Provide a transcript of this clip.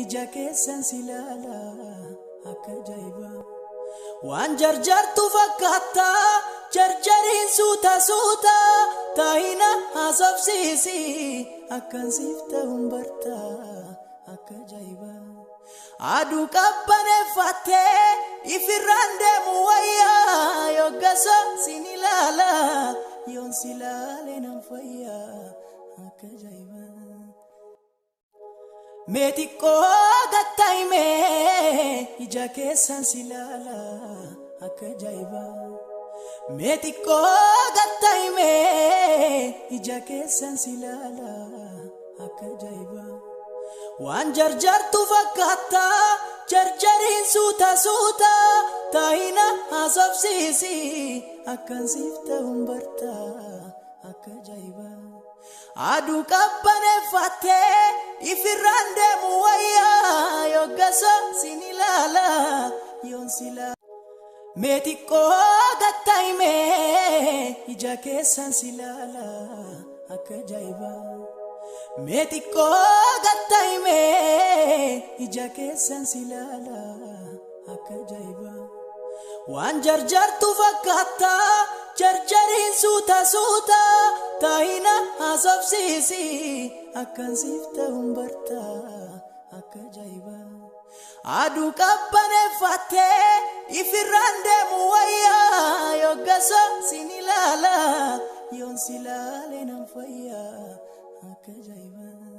ija keessan si ilaala akka ajaa'ibaa. Waan jarjartu fakkaata jarjariin suuta suuta taa'ina haasofsiisi akkan siif ta'uun barta akka ajaa'ibaa. Aduu qabbaneeffattee ifirraan deemu wayyaa yoggasa sin ilaala yoon si ilaale nan fayyaa akka ajaa'ibaa. Mee xiqqoo gatta'imee ija keessan si ilaala akka ajaa'ibaa. Mee xiqqoo gatta'imee ija keessan si ilaala akka ajaa'ibaa. Waan jarjartu fakkaata jarjariin suuta suuta taa'ina haasofsiisi akkan siif ta'uun barta akka ajaa'ibaa. Aduu qabbaneeffattee ifirraan deemu wayyaa yoggasa sin ilaala yoon si ilaala. Mee xiqqoo gatta'imee ija keessan si ilaala akka ajaa'ibaa. Mee xiqqoo gatta'imee ija keessan si ilaala akka ajaa'ibaa. Waan jarjartu fakkaata jarjariin suuta suuta taa'ina haasofsiisi akkan siif ta'uun barta akka ajaa'ibaa. Aduu qabbaneeffattee ifirraan deemu wayyaa yoggasa sin ilaala yoon si ilaale nan fayyaa akka ajaa'ibaa.